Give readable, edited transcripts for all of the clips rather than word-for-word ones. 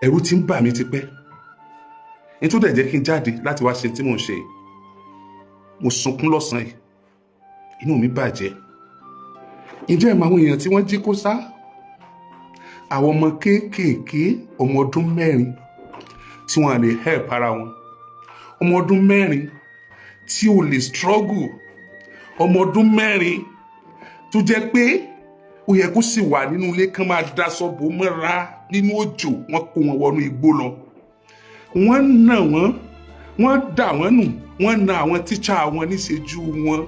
Ẹ̀rù ti ń bà mí tipẹ́. Ní tó dẹ̀ jẹ́ kí n jáde láti wá ṣe tí mò ń ṣe, mo sunkún lọ́sàn-án yìí, inú mi bàjẹ́. Ǹjẹ́ ẹ̀ mọ àwọn èèyàn tí wọ́n jí kó sá? Àwọn ọmọ kéékèèké, ọmọ ọdún 4 tí wọ́n lè help ara wọn, ọmọ ọdún 4 tí ò lè struggle, ọmọ ọdún 4 tó jẹ́ pé ó yẹ kó sì wà nínú ilé kán máa daṣọ bò mọ́ra nínú òjò. Wọ́n kó wọn wọnú igbó lọ, wọ́n nà wọ́n, wọ́n dà wọ́n nù, wọ́n na àwọn tíṣà wọn níṣẹ́jú wọn.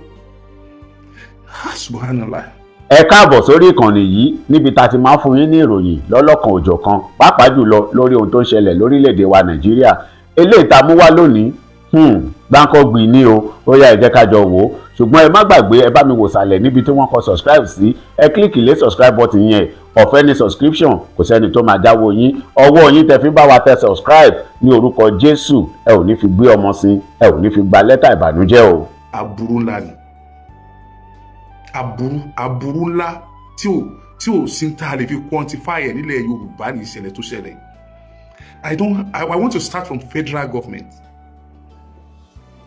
Ah, subhanallah. Ẹ káàbọ̀ sórí ìkànnì yìí, níbi tá a ti máa ń fún yín ní ìròyìn lọ́lọ́kan òjọ̀kan, pàápàá jùlọ lórí ohun tó ń ṣẹlẹ̀ lórílẹ̀‐èdè wa Nàìjíríà. Eléyìí tá a mú wá lónìí, gbáǹkọ́gbì ní o. Ó yá, ẹ jẹ́ ká jọ wò ó. Ṣùgbọ́n ẹ má gbàgbé, ẹ bá mi wò sàlẹ̀ níbi tí wọ́n kọ subscribe sí. Ẹ click lé subscribe button yẹn. Ọ̀fẹ́ ní subscription, kò sẹ́ni tó máa jáwọ́ yín. Ọwọ́ yín tẹ fi bá wa tẹ subscribe, ní orúkọ Jésù, ẹ ò ní fi gbé ọmọ sí, ẹ ò ní fi gba lẹ́tà ìbànújẹ́ o. Aburú ńlá ni, aburú, aburú ńlá tí ò sí tá a lè fi quantify ẹ̀ nílẹ̀ Yorùbá ní ìṣẹ̀lẹ̀ tó ṣẹlẹ̀. I don't I, I want to start from federal government.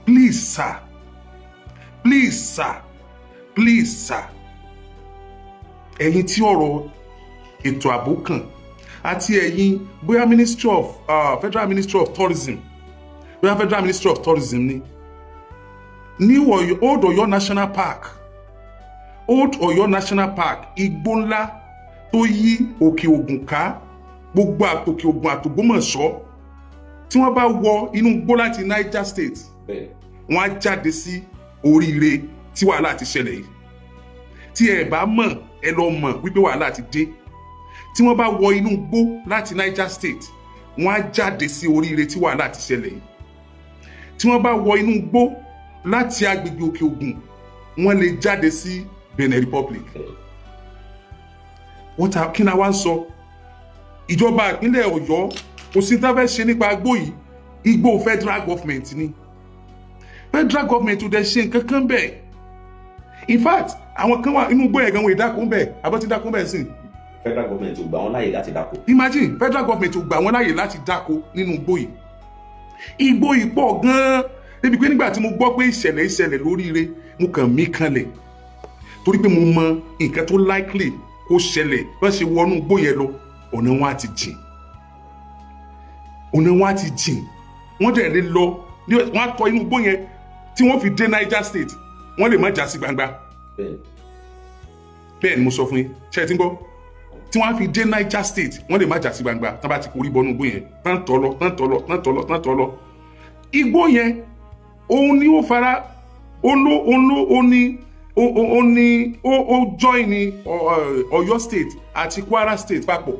Please sir, please sir, please sir, ẹ̀yin tí ọ̀rọ̀ ètò ààbò kàn àti ẹ̀yin bóyá ministry of federal Ministry of Tourism, bóyá Federal Ministry of Tourism ni, ní Old Ọ̀yọ́ National Park, Old Ọ̀yọ́ National Park, igbó ńlá tó yí Òkè Ògùn ká, gbogbo àtòkè Ògùn àtògbómọ̀ṣọ́, tí wọ́n bá wọ inú igbó láti Niger State, wọ́n á jáde sí Oríire tí wàhálà ti ṣẹlẹ̀ yìí. Tí ẹ bá mọ̀, ẹ lọ mọ̀ wípé wàhálà ti dé. Tí wọ́n bá wọ inú igbó láti Niger State, wọ́n á jáde sí Oríire tí wàhálà ti ṣẹlẹ̀ yìí. Tí wọ́n bá wọ inú igbó láti agbègbè Òkè Ògùn, wọ́n lè jáde sí Benin Republic. Wọ́n ta kí ni a wá ń sọ? Ìjọba ìpínlẹ̀ Ọ̀yọ́, kò sí tá a fẹ́ ṣe nípa igbó yìí. Igbó federal government ni. Federal government ò dẹ̀ ṣe nǹkan kan bẹ́ẹ̀. In fact, àwọn kan wà inú igbó yẹn gan, wọn ì dáko bẹ́ẹ̀, àbọ̀ ti dáko bẹ́ẹ̀ sìn. Federal government ò gbà wọ́n láàyè láti dáko. Imagine, federal government ò gbà wọ́n láàyè láti dáko nínú igbó yìí. Igbó yìí pọ̀ gan-an débi pé nígbà tí mo gbọ́ pé ìṣẹ̀lẹ̀ ìṣẹ̀lẹ̀ lóríire, mo kàn mí kanlẹ̀, torí pé mo mọ nǹkan tó likely kó ṣẹlẹ̀. Bá ṣe wọnú igbó yẹn lọ, ọ̀nà wọn á ti jìn, ọ̀nà wọn á ti jìn. Wọ́n dẹ̀ lè lọ, wọ́n á tọ inú igbó yẹn tí wọ́n fi dé Niger State, wọ́n lè má já sí gbangba. Bẹ́ẹ̀ ni mo sọ fún yín. Ṣé ẹ ti ń gbọ́? Tí wọ́n á fi dé Niger State, wọ́n lè má já sí gbangba tán bá ti korí bọ́nú igbó yẹn, tán tọ́ lọ, tán tọ́ lọ, tán tọ́ lọ, tán tọ́ lọ. Igbó yẹn, òun ni ó fara, òun ló ó ní ó join ní Ọ̀yọ́ State àti Kwara State papọ̀.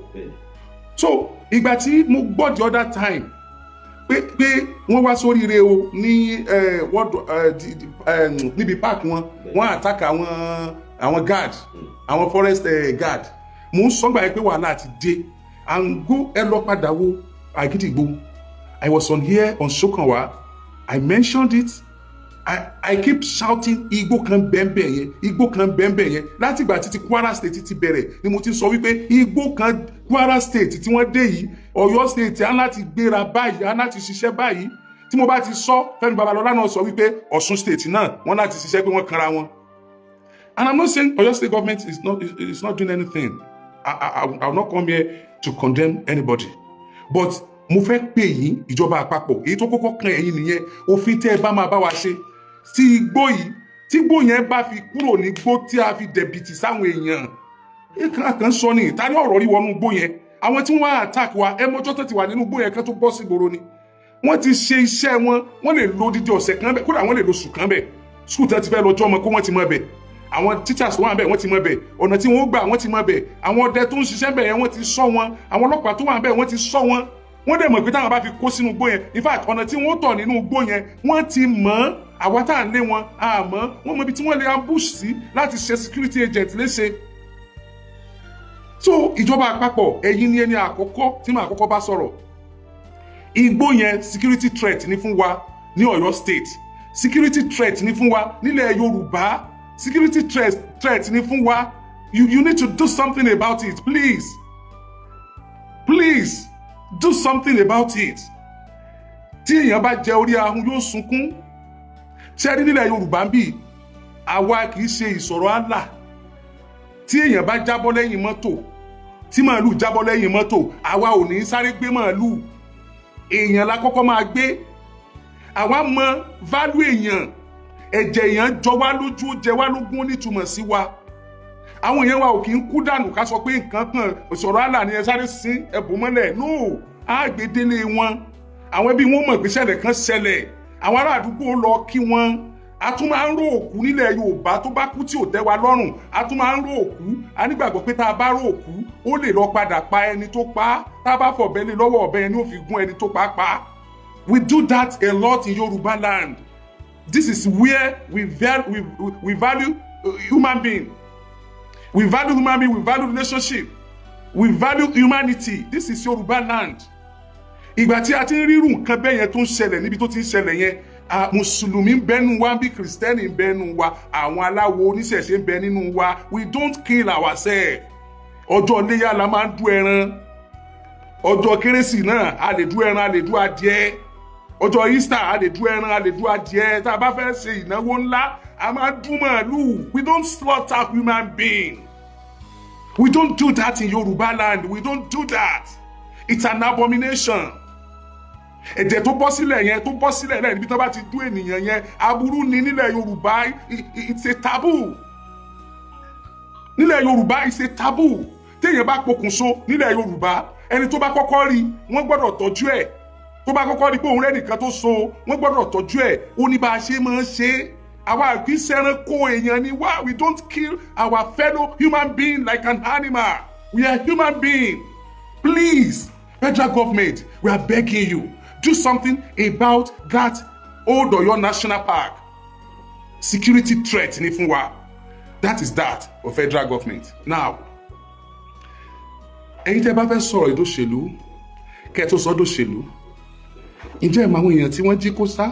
So ìgbà tí mo gbọ́ the other time pé wọ́n wá sóríire o ní ward níbi park wọn, wọ́n attack àwọn guard, àwọn forest guard, mo ń sọ́gbà yẹn pé wàhálà ti dé. And go, ẹ lọ padà wo Àgídìgbò. I was on here on Sokanwa, I mentioned it. I keep shouting, igbó kan bẹ́ẹ̀nbẹ́ẹ̀ yẹn, igbó kan bẹ́ẹ̀nbẹ́ẹ̀ yẹn. Láti ìgbà títí Kwara State ti bẹ̀rẹ̀ ni mo ti sọ wípé igbó kan Kwara State tí wọ́n dé yìí, Ọ̀yọ́ State á láti gbéra báyìí, á láti ṣiṣẹ́ báyìí. Tí mo bá ti sọ, Fẹ́mi Babalọ́lá náà sọ wípé Ọ̀ṣun State náà, wọ́n láti ṣiṣẹ́, pé wọ́n kanra wọn. And I'm not saying Ọ̀yọ́ State government is not doing anything. I will not come here to condemn anybody, but mo fẹ́ pè yín, ìjọba àpapọ̀, èyí tó kọ́kọ́ kan ẹ̀yin nìyẹn. Òfin tẹ́ ẹ bá máa bá wa ṣe sí igbó yìí, tí igbó yẹn bá fi kúrò ní igbó tí a fi dẹ̀bìtì sáwọn èèyàn kan sọ ní ìta ní ọ̀rọ̀ rí wọnú igbó yẹn, àwọn tí wọ́n wá attack wa, ẹ mọ́jọ́ tó ti wà nínú igbó yẹn kan tó bọ́ sí ìgboro ni wọ́n ti ṣe iṣẹ́ wọn. Wọ́n lè lo odidi ọ̀sẹ̀ kan bẹ́ẹ̀, kódà wọ́n lè lo oṣù kan bẹ́ẹ̀. School tẹ́ ti fẹ́ lọ jọ́ ọmọ kó, wọ́n ti mọ̀ bẹ̀. Àwọn teachers tó wà bẹ́ẹ̀, wọ́n ti mọ̀ bẹ̀. Ọ̀nà tí wọ́n gbà, wọ́n ti mọ̀ bẹ̀. Àwọn ọdẹ tó ń ṣiṣẹ́ bẹ̀ yẹn, wọ́n ti sọ wọn. Àwọn ọlọ́pàá tó wà bẹ́ẹ̀, wọ́n ti sọ wọn. Wọ́n dẹ̀ mọ̀ pé táwọn bá fi kó sínú igbó yẹn, in fact, ọ̀nà tí wọ́n tọ̀ nínú igbó yẹn, wọ́n ti mọ̀ ọ́n. Àwa tá à ń lé wọn àmọ́ wọ́n mọ ibi tí wọ́n lè ambush sí láti ṣe security agent léṣe. So ìjọba àpapọ̀, ẹ̀yin ni ẹni àkọ́kọ́ tí màá kọ́kọ́ bá sọ̀rọ̀. Igbó yẹn, security threat ní fún wa ní Ọ̀yọ́ State, security threat ní fún wa nílẹ̀ Yorùbá, security threat ní fún wa. You need to do something about it, please, please. Do something about it. Tí èèyàn bá jẹ orí ahun, yóò sunkún. Ṣé rí nílẹ̀ Yorùbá ń bì, àwa kì í ṣe ìsọ̀rọ̀ àlà. Tí èèyàn bá jábọ́ lẹ́yìn mọ́tò, tí màálù jábọ́ lẹ́yìn mọ́tò, àwa ò ní sáré gbé màálù. Èèyàn la kọ́kọ́ máa gbé. Àwa mọ value èèyàn. Ẹ̀jẹ̀ èèyàn jọ wá lójú, ó jẹ wá lógún, ó nítumọ̀ sí wa. Àwọn èèyàn wa ò kì í kú dànù ká sọ pé nǹkan kan ìsọ̀rọ̀ àlà ni, ẹ sáré sín ẹ̀bùn mọ́lẹ̀. No, á gbé délé wọn. Àwọn ẹbí wọn mọ̀ pé ṣẹlẹ̀ kan ṣẹlẹ̀. Àwọn ará àdúgbò lọ kí wọn. A tún máa ń ró òkú nílẹ̀ Yorùbá. Tó bá kú tí ò tẹ́ wa lọ́rùn, a tún máa ń ró òkú. A nígbàgbọ́ pé tá a bá ró òkú, ó lè lọ padà pa ẹni tó pa á. Tá a bá fọ̀bẹ lé lọ́wọ́, ọ̀bẹ yẹn ni ó fi gún ẹni tó pa á pa. We do that a lot in Yoruba land. This is where we value human being. We value human being, we value relationship, we value humanity. This is Yoruba land. Ìgbà tí a ti ń rírun nǹkan bẹ́ẹ̀ yẹn tó ń ṣẹlẹ̀ níbi tó ti ń ṣẹlẹ̀ yẹn, mùsùlùmí ń bẹ́nu wa bí kìrìsìtẹ́nì ń bẹ́nu wa, àwọn aláwo oníṣẹ̀ṣe ń bẹ nínú wa. We don't kill ourselves. Ọjọ́ iléyà la máa ń dú ẹran. Ọjọ́ kérésì náà, a lè dú ẹran, a lè dú adìẹ. Ọjọ́ Easter, a lè dú ẹran, a lè dú adìẹ. Tá a bá fẹ́ ṣe ìnáwó ńlá, a máa dú màálù. We don't slaughter human being. We don't do that in Yoruba land. We don't do that. It's an abomination. Ẹ̀jẹ̀ tó bọ́ sílẹ̀ yẹn, tó bọ́ sílẹ̀ lẹ́yìn níbi tó bá ti dú ènìyàn yẹn, aburú ni nílẹ̀ Yorùbá. It's a taboo nílẹ̀ Yorùbá. It's a taboo. Téèyàn bá pokùnso nílẹ̀ Yorùbá, ẹni tó bá kọ́kọ́ rí, wọ́n gbọ́dọ̀ tọ́jú ẹ̀. Tó bá kọ́kọ́ rí pé òun rẹ́nìkan tó so, wọ́n gbọ́dọ̀ tọ́jú ẹ̀. Ó ní bá a ṣe máa ń ṣe é. Àwa kì í ṣẹranko, èèyàn ni wá. We don't kill our fellow human being like an animal. We are human being. Please, federal government, we are begging you, do something about that Old Oyo National Park. Security threat ni fún wa. That is that for federal government. Now, ẹ̀yin tẹ́ bá fẹ́ sọ̀rọ̀ ìdóṣèlú, kẹ́ ẹ tó sọ dòṣèlú, ǹjẹ́ ẹ̀ mọ àwọn èèyàn tí wọ́n jí kó sá?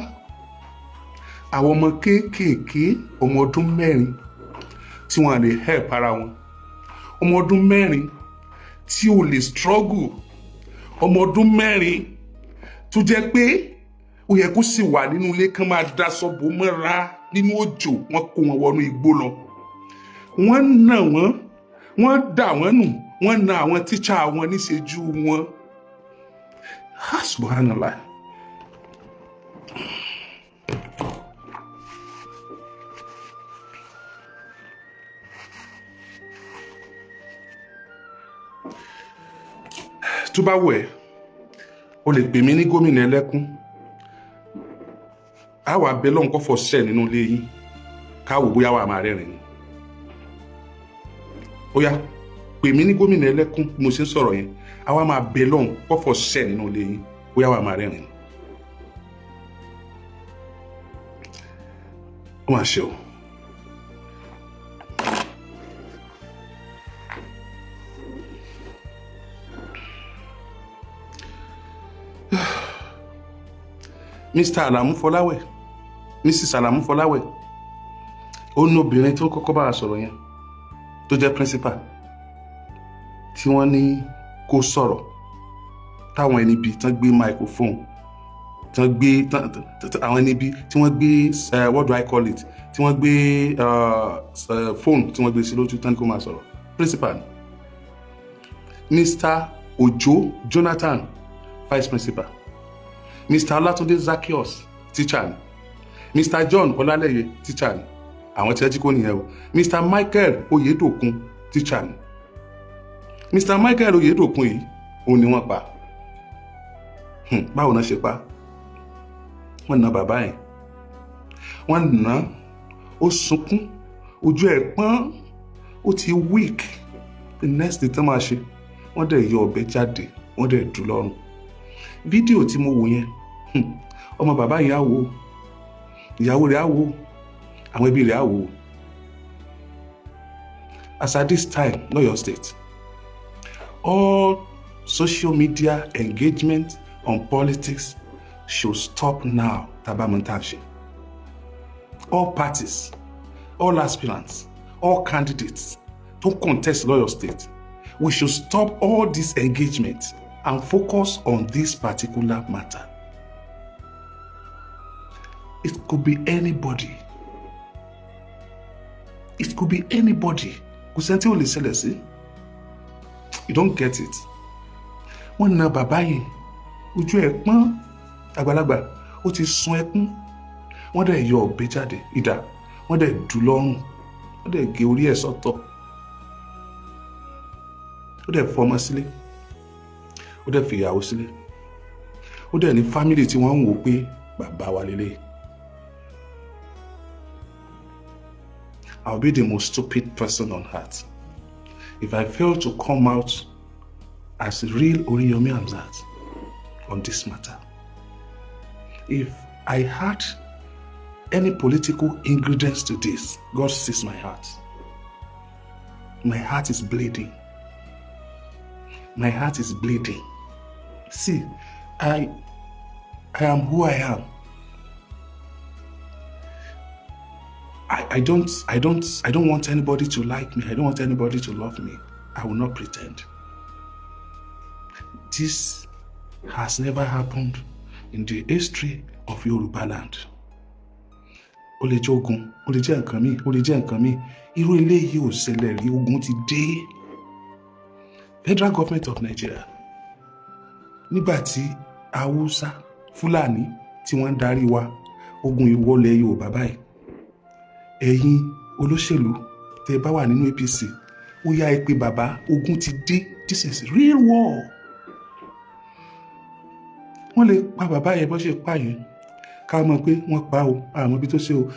Àwọn ọmọ kéékèèké, ọmọ ọdún 4 tí wọ́n lè help ara wọn, ọmọ ọdún 4 tí ò lè struggle, ọmọ ọdún 4 tó jẹ́ pé ó yẹ kó sì wà nínú ilé kán máa daṣọ bò mọ́ra nínú òjò. Wọ́n kó wọn wọnú igbó lọ, wọ́n nà wọ́n, wọ́n dà wọ́n nù, wọ́n na àwọn tíṣà wọn níṣejú wọn. Ah, subhanallah. Tó bá wù ẹ́, o lè pè mí ní gómìnà ẹlẹ́kún. Á wà bẹ lọ́hùn kọ́fọ̀ ṣẹ̀ nínú ilé yín, káwò bóyá wà máa rẹ́rìn ni. Ó yá, pè mí ní gómìnà ẹlẹ́kún. Bí mo ṣe ń sọ̀rọ̀ yẹn, á wà máa bẹ lọ́hùn kọ́fọ̀ ṣẹ̀ nínú ilé yín, bóyá wà máa rẹ́rìn ni. Ó mà ṣe o. Mr. Alamu Fọláwẹ̀, Mrs. Alamu Fọláwẹ̀, ó ní obìnrin tó kọ́kọ́ bá a sọ̀rọ̀ yẹn, tó jẹ́ principal tí wọ́n ní kó sọ̀rọ̀, táwọn ẹni bíi tán gbé microphone, tán gbé àwọn ẹni bíi tí wọ́n gbé, what do I call it, tí wọ́n gbé phone, tí wọ́n gbé sí lójú, tán ní kó máa sọ̀rọ̀. Principal ni. Mr. Ojo Jonathan, vice principal. Mr. Olatunde Zaccheaus, teacher ni. Mr. John Ọlálẹyé, teacher ni. Àwọn tí ẹ jí kó nìyẹn o. Mr. Michael Oyedokun, teacher ni. Mr. Michael Oyedokun yìí, òun ni wọ́n pa. Báwo náà ṣe pa? Wọ́n na bàbá yẹn, wọ́n nà á, ó sunkún, ojú ẹ̀ pọ́n, ó ti weak. The next thing tó máa ṣe, wọ́n dẹ̀ yọ ọ̀bẹ jáde, wọ́n dẹ̀ dù lọ́rùn. Fídíò tí mo wò yẹn, ọmọ bàbá yẹn á wò ó, ìyàwó rẹ̀ á wò ó, àwọn ẹbí rẹ̀ á wò ó. As at this time, l'Ọ́yọ̀ọ́ State, all social media engagement on politics should stop now. Tabamuntashi, all parties, all aspirants, all candidates to contest l'Ọ́yọ̀ọ́ State, we should stop all this engagement. and focus on this particular matter. It could be anybody. It could be anybody. Kò sẹ́ni tí ò lè ṣẹlẹ̀ sí. You don't get it. Wọ́n na bàbá yẹn, ojú ẹ̀ pọ́n, àgbàlagbà, ó ti sun ẹkún. Wọ́n dẹ̀ yọ ọ̀bẹ jáde, ìdá, wọ́n dẹ̀ dù lọ́rùn, wọ́n dẹ̀ gé orí ẹ̀ sọ́tọ̀. Ó dẹ̀ fọmọ sílé, ó dẹ̀ fìyàwó sílé, ó dẹ̀ ní family tí wọ́n ń wò pé bàbá wa lélẹ̀. I'll be the most stupid person on earth if I fail to come out as real Oriyomi Hamzat on this matter. If I had any political ingredients to this, God sees my heart. My heart is bleeding. My heart is bleeding. See, I am who I am. I don't want anybody to like me. I don't want anybody to love me. I will not pretend. This has never happened in the history of Yoruba land. Ó lè jẹ́ ogun, ó lè jẹ́ nǹkan míì, ó lè jẹ́ nǹkan míì. Irú eléyìí ò ṣẹlẹ̀ rí, ogun ti dé. Federal Government of Nigeria, nígbà tí Haúsá, Fúlàní tí wọ́n ń darí wa, ogun ìwọlẹ̀ Yorùbá báyìí. Ẹ̀yin olóṣèlú tẹ́ bá wà nínú APC, ó yá, ẹ pé bàbá, ogun ti dé. This is real war. Wọ́n lè pa bàbá yẹn bó ṣe pa yẹn, ká mọ̀ pé wọ́n pa o, àmọ́ ibi tó ṣe o.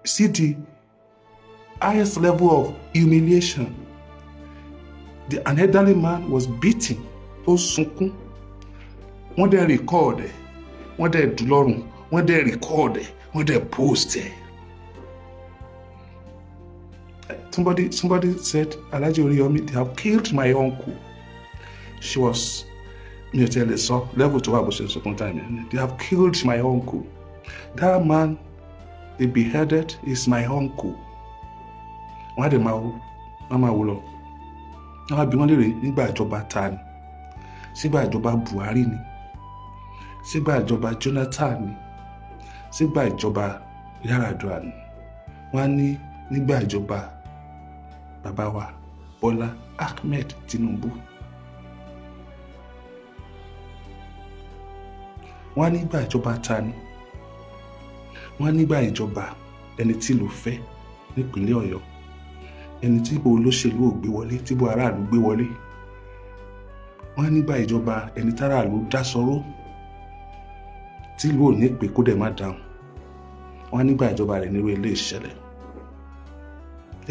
See the highest level of humiliation. An elderly man was beaten, tó sunkún, wọ́n dẹ̀ record ẹ̀, wọ́n dẹ̀ dùn lọ́rùn, wọ́n dẹ̀ record ẹ̀, wọ́n dẹ̀ post ẹ̀. Somebody said, "Alhaji Oriyomi, they have killed my uncle." She was, mi ò tiẹ̀ lè sọ level tó wà bó ṣe ń sunkún time yẹn. "They have killed my uncle. That man they beheaded is my uncle." Wọ́n á dẹ̀ máa wò, wọ́n máa wò lọ. Wọ́n á bi wọ́n léèrè, nígbà ìjọba ta ni? Sígbà ìjọba Buhari ni? Sígbà ìjọba Jonathan ni? Sígbà ìjọba Yar'Adua ni? Wọ́n á ní nígbà ìjọba bàbá wa Bọ́lá Ahmed Tinubu. Wọ́n á nígbà ìjọba ta ni? Wọ́n á nígbà ìjọba ẹni tí ìlú fẹ́ nípínlẹ̀ Ọ̀yọ́, ẹni tí ìbò olóṣèlú ò gbé wọlé, tí ìbò aráàlú gbé wọlé. Wọ́n á nígbà ìjọba ẹni táráàlú dá sọ̀rọ̀, tí ìlú ò ní pè kó dẹ̀ má dáhùn. Wọ́n á nígbà ìjọba rẹ̀ nírú ilé ìṣẹ̀lẹ̀.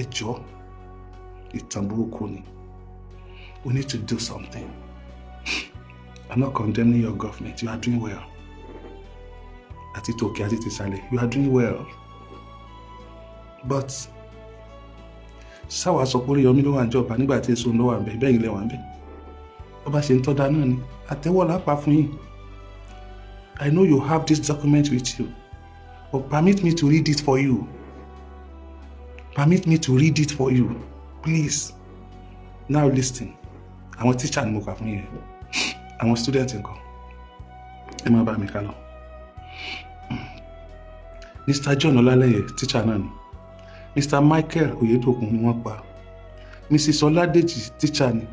Ẹ jọ̀ọ́, ìtàn burúkú ni. We need to do something. I'm not condemning your government. You are doing well. Àti tòkè àti tìsàlẹ̀, you are doing well. But sáwà sọ pé Oríyọmí ló wà níjọba nígbà tí èso ló wà ń bẹ, bẹ́ẹ̀ ilẹ̀ wà ń bẹ. Bó bá ṣe ń tọ́da náà ni àtẹ́wọ́ lápá fún yín. I know you have this document with you, but permit me to read it for you. Permit me to read it for you, please. Now listen. Àwọn teacher ni mo kà fún yín, àwọn student nǹkan, ẹ má bá mi ká lọ. Mr. John Ọlálẹ́yẹ, teacher náà ni. Mr. Michael Oyedokun ni wọ́n pa. Mrs. Ọládèjì, teacher ni.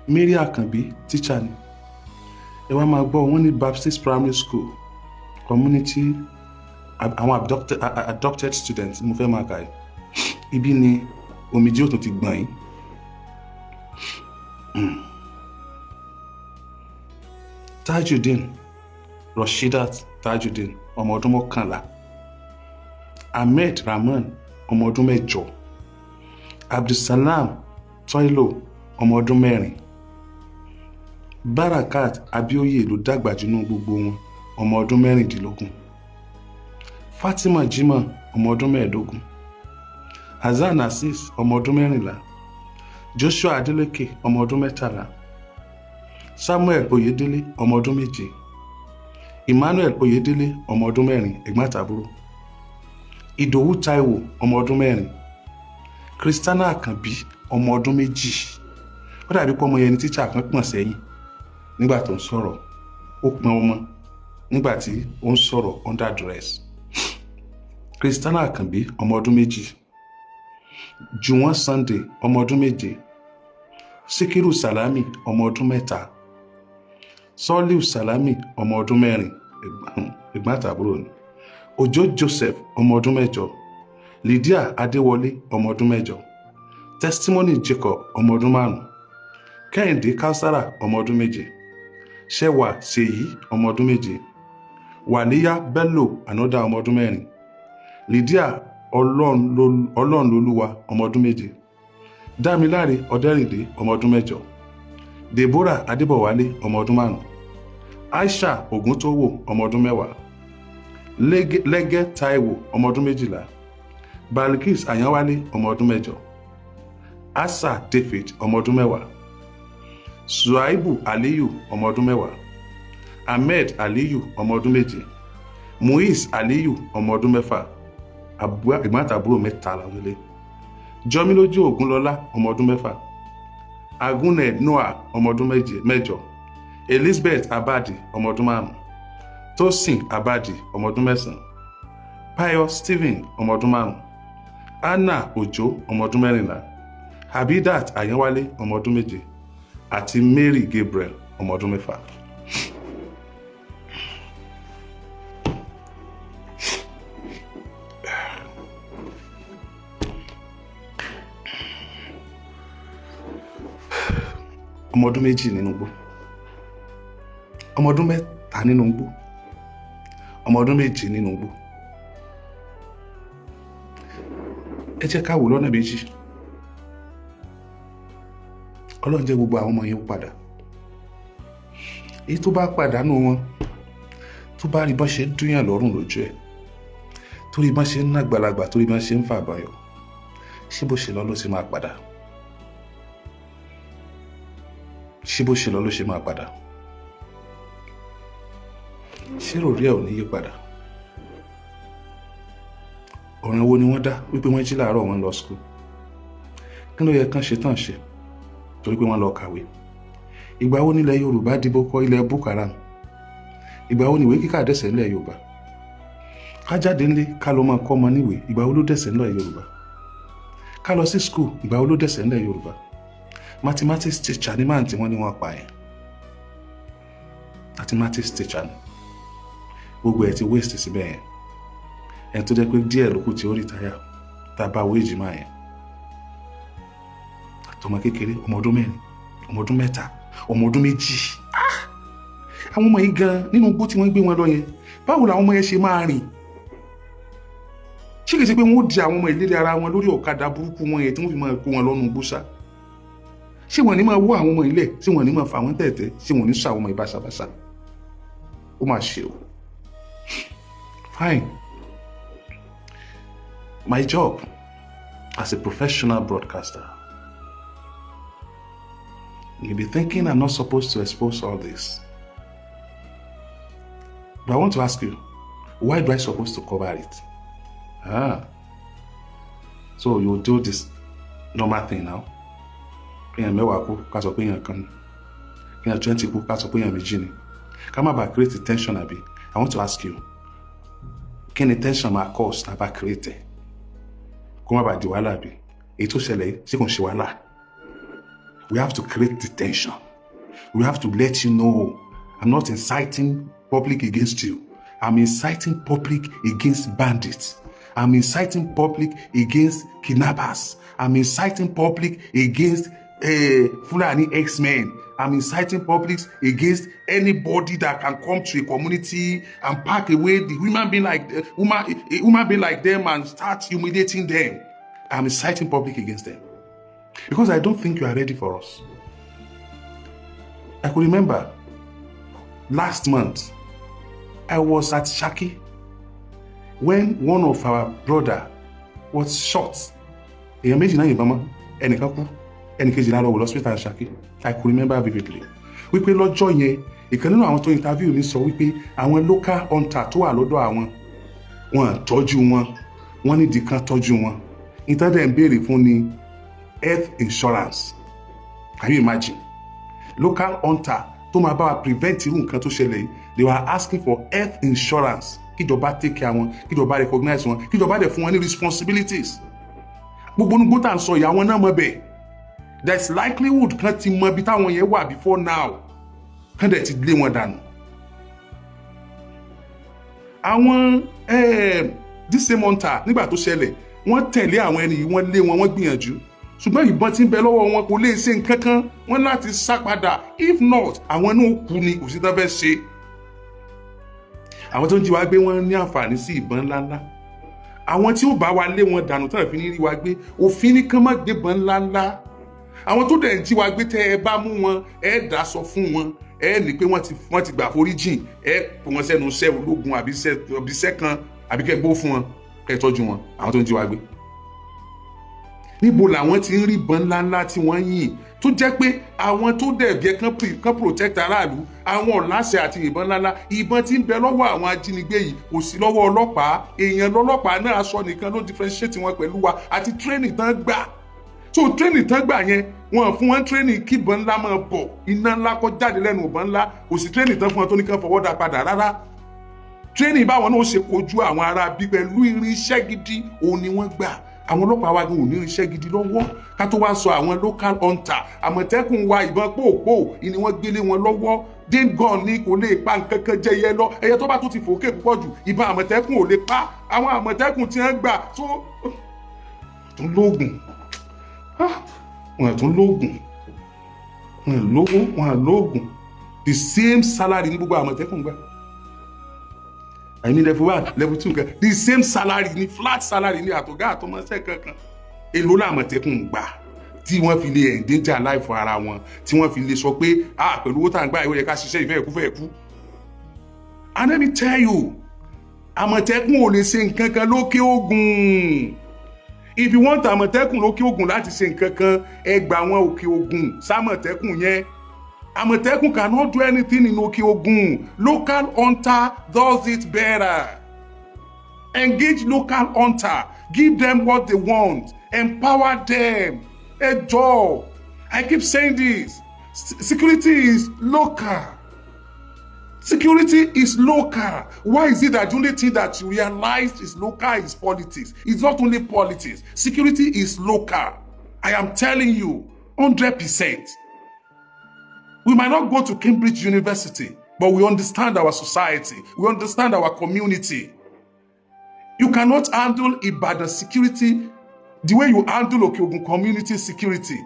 Mary Àkànbí, teacher ni. Ẹ wá máa gbọ́, wọ́n ní Baptist Primary School community, àwọn adopted students mo fẹ́ máa kà yìí. Ibi ni omijé òtún ti gbọ̀n yín. Tajudeen Rasheedat Tajudeen, ọmọ ọdún 11. Ahmed Rahman, ọmọ ọdún 8. Abdulsalam Toilo, ọmọ ọdún 4. Barakat Abioye ló dàgbà jù nínú gbogbo wọn, ọmọ ọdún 16. Fatima Jimoh, ọmọ ọdún 15. Hasan Azeez, ọmọ ọdún 14. Joshua Adeleke, ọmọ ọdún 13. Samuel Oyedele, ọmọ ọdún 7. Emmanuel Oyedele, ọmọ ọdún 4, ẹ̀gbọ́n àtàbúrò. Ìdòwú Taiwo, ọmọ ọdún 4. Christiana Àkànbí, ọmọ ọdún 2. Ó dàbí pé ọmọ yẹn ni tíṣà kan pọ̀n sẹ́yìn. Nígbà tó ń sọ̀rọ̀, ó pọn ọmọ nígbà tí ó ń sọ̀rọ̀ under duress. Christiana Àkànbí, ọmọ ọdún 2, Jùwọ́n Sunday, ọmọ ọdún 7, Síkírù Sàlámì, ọmọ ọdún 3, Sọ́líù Sàlámì, ọmọ ọdún 4, ẹ̀gbọ́n àtàbúrò ni, Òjó Joseph, ọmọ ọdún 8, Lydia Adéwọlé, ọmọ ọdún 8, Testimony Jacob, ọmọ ọdún 5, Kẹ́hìndé Kausara, ọmọ ọdún 7, Ṣẹwà Ṣèyí, ọmọ ọdún 7, Wàlíyá Bello, another ọmọ ọdún 4, Lydia Ọlọ́runlolúwa, ọmọ ọdún 7, Dámiláre Ọ̀dẹ́rìndé, ọmọ ọdún 8, Deborah Adébọ̀wálé, ọmọ ọdún 5, Aisha Ògúntóyò, ọmọ ọdún 10, Lẹ́gẹ́ Táíwò, ọmọ ọdún 12, Balkis Àyánwálé, ọmọ ọdún 8, Asa David, ọmọ ọdún 10, Suaibu Aliyu, ọmọ ọdún 10, Ahmed Aliyu, ọmọ ọdún 7, Muiz Aliyu, ọmọ ọdún 6, ẹ̀gbọ́n àtàbúrò mẹ́ta làwọn ilé, Jọmílójú Ògúnlọlá, ọmọ ọdún 6, Agunne Noah, ọmọ ọdún 8, Elizabeth Abadi, ọmọ ọdún 5, Tosin Abadi, ọmọ ọdún 9, Pius Stephen, ọmọ ọdún 5, Anna Ojo, ọmọ ọdún 14, Habidat Ayanwale, ọmọ ọdún 7, àti Mary Gabriel, ọmọ ọdún 6. Ọmọ ọdún 2 nínú igbó, ọmọ ọdún 3 nínú igbó, ọmọ ọdún 7 nínú igbó. Ẹ jẹ́ ká wò lọ́nà méjì. Ọlọ́run jẹ́ gbogbo àwọn ọmọ yẹn ó padà. Èyí tó bá pàdánù wọn, tó bá rí bọ́n ṣe ń dúnyàn lọ́rùn lójú ẹ̀, torí bọ́n ṣe ń nàgbàlagbà, torí bọ́n ṣe ń fàbàyọ̀, ṣé bó ṣe lọ ló ṣe máa padà? Ṣé bó ṣe lọ ló ṣe máa padà? Ṣé ròrí ẹ̀ ò ní yí padà? Ọ̀ràn wo ni wọ́n dá wípé wọ́n jí láàárọ̀, wọn lọ school? Kí ló yẹ kán ṣe tán ṣe torí pé wọ́n lọ kàwé? Ìgbà wo nílẹ̀ Yorùbá dìbò kọ ilẹ̀ Boko Haram? Ìgbà wo ni ìwé kíkà dẹ̀sẹ̀ nílẹ̀ Yorùbá? Ká jáde ńlé, ká lọ máa kọ́ ọmọ níwèé, ìgbà wo ló dẹ̀sẹ̀ nílẹ̀ Yorùbá? Ká lọ sí school, ìgbà wo ló dẹ̀sẹ̀ nílẹ̀ Yorùbá? Mathematics teacher ní máà tí wọ́n ní wọ́n pa yẹn. Mathematics teacher ni. Gbogbo ẹ̀ ti waste síbẹ̀ yẹn. Ẹni tó jẹ́ pé díẹ̀ ló kù tí ó retire, tá a bá wéèjì máa yẹn, àtọmọ kékeré, ọmọ ọdún 4, ọmọ ọdún 3, ọmọ ọdún 2. Àwọn ọmọ yìí gan, nínú igbó tí wọ́n gbé wọn lọ yẹn, báwo làwọn ọmọ yẹn ṣe máa rìn? Ṣé kìí ṣe pé wọ́n ó di àwọn ọmọ ìlérí ara wọn lórí ọ̀kadà burúkú wọn yẹn tí wọ́n fi máa kó wọn lọ́nu igbó ṣá? Ṣé wọ́n ní máa wọ́ àwọn ọmọ ilẹ̀? Ṣé wọ́n ní máa fà wọ́n tẹ̀tẹ̀? Ṣé wọ́n ní sọ àwọn ọmọ ìbáṣabáṣa? Ó máa ṣe o. Fine. My job as a professional broadcaster, you be thinking I'm not supposed to expose all this, but I want to ask you, why do I supposed to cover it? Ah, so you do this normal thing now. Kéèyàn 10 kú, ká sọ pé èèyàn kan ni. Kéèyàn 20 kú, ká sọ pé èèyàn méjì ni. Ká má bàa create tension, àbí? I want to ask you, kí ni tension máa cause tá a bá create ẹ̀? Kó má bàa di wàhálà, àbí? Èyí tó ṣẹlẹ̀ yìí, ṣé kò ń ṣe wàhálà? We have to create the tension. We have to let you know I'm not inciting public against you. I'm inciting public against bandits. I'm inciting public against kidnappers. I'm inciting public against Fulani herdsmen. I'm inciting public against anybody that can come to a community and pack away the human being like human, a human being like them and start humiliating them. I'm inciting public against them because I don't think you are ready for us. I could remember last month I was at Shaki when one of our brother was shot. Èèyàn méjì náà yìnbọn mọ́, ẹnìkan kú, ẹnìkejì náà lọ wò lọ́sítà Ṣakí. I could remember vividly wípé lọ́jọ́ yẹn, ìkan nínú àwọn tó interview mi sọ wípé àwọn local hunter tó wà lọ́dọ̀ àwọn, wọn tọ́jú wọn, wọ́n nídìí kan tọ́jú wọn. Ìtọ́jú ń béèrè fún ni health insurance. Can you imagine? Local hunter tó tó máa bá wa prevent irú nǹkan tó ṣẹlẹ̀ yìí. They were asking for health insurance, kíjọba take care wọn, kíjọba recognize wọn, kíjọba dẹ̀ fún wọn ní responsibilities. Gbogbo onugbó tá à ń sọ ìyá wọn náà mọ̀ bẹ́ẹ̀. There is likelihood kan ti mọ ibi táwọn yẹn wà before now, kán dẹ̀ ti lé wọn dànù. Àwọn this same hunter, nígbà tó ṣẹlẹ̀, wọ́n tẹ̀lé àwọn ẹni yìí, wọ́n lé wọn, wọ́n gbìyànjú, ṣùgbọ́n ìbọn tí ń bẹ lọ́wọ́ wọn kò lè ṣe nǹkan kan. Wọ́n láti sá padà. If not, àwọn náà kú ni. Kò sí tán fẹ́ ṣe. Àwọn tó ń jí wa gbé, wọ́n ní àǹfààní sí ìbọn ńláńlá. Àwọn tí ó bá wa lé wọn dànù tán fi ní rí wa gbé, òfin ní kán má gbébọn ńláńlá. Àwọn tó dẹ̀ ń jí wa gbé, tẹ́ ẹ bá mú wọn, ẹ dá sọ fún wọn, ẹ ní pé wọ́n ti gbà foríjìn, ẹ pè wọ́n sẹ́nu iṣẹ́ ológun àbí iṣẹ́ kan, àbí kẹ́ gbó fún wọn, kẹ́ tọ́jú wọn. Àwọn tó ń jí wa gbé, níbo làwọn ti ń rí ìbọn ńláńlá tí wọ́n yìn, tó jẹ́ pé àwọn tó dẹ̀ jẹ́ kán protect aráàlú, àwọn ọ̀láṣẹ àti ìbọn ńláńlá? Ìbọn tí ń bẹ lọ́wọ́ àwọn ajínigbé yìí kò sí lọ́wọ́ ọlọ́pàá. Èèyàn lọ́lọ́pàá náà, aṣọ nìkan ló differentiate wọn pẹ̀lú wa àti training tán gbà. So training tán gbà yẹn, wọn fún wọn training kí ìbọn ńlá máa bọ̀, iná ńlá kó jáde lẹ́nu ìbọn ńlá. Kò sí training tán fún wọn tó ní kán fọwọ́ dá padà rárá. Training báwọn náà ó ṣe kojú àwọn ará bí pẹ̀lú irinṣẹ́ gidi, òun ni wọ́n gbà. Àwọn ọlọ́pàá wa gan ò ní irinṣẹ́ gidi lọ́wọ́, ká tó wá sọ àwọn local hunter. Àmọ̀tẹ́kùn wa, ìbọn pòpò ni wọ́n gbélé wọn lọ́wọ́. Dane gun ni, kò lè pa nǹkan kan jẹyẹ lọ. Ẹyẹ tó bá tún ti fòkè púpọ̀ jù, ìbọn Àmọ̀tẹ́kùn ò lè pa. Àwọn Àmọ̀tẹ́kùn tí wọ́n gbà tó tún lóògùn, wọn tún lóògùn, wọn lówó, wọn lóògùn. The same salary ní gbogbo Àmọ̀tẹ́kùn gbà. I mean, level 1, level 2 kan, the same salary ní, flat salary ní, àtọ̀gá àtọmọṣẹ́ kankan. Èló làmọ̀tẹ́kùn gbà tí wọ́n fi lè endanger life ara wọn, tí wọ́n fi lè sọ pé, ah, pẹ̀lú owó tá à ń gbà, ìwé yẹ ká ṣiṣẹ́ ìfẹ́ ẹ̀kú fẹ́ ẹ̀kú? And let me tell you, Àmọ̀tẹ́kùn ò lè ṣe nǹkan kan lókè Ògùn. If you want Àmọ̀tẹ́kùn lókè Ògùn láti ṣe nǹkan kan, ẹ gbà wọn Òkè Ògùn sámọ̀tẹ́kùn yẹn. Àmọ̀tẹ́kùn cannot do anything in Òkè Ògùn. Local hunter does it better. Engage local hunter, give them what they want, empower them. Ẹ jọ̀ọ́, I keep saying this: security is local. Security is local. Why is it that the only thing that you realize is local is politics? It's not only politics. Security is local. I am telling you, 100%. We might not go to Cambridge University, but we understand our society. We understand our community. You cannot handle Ibadan security the way you handle Okeogun community security.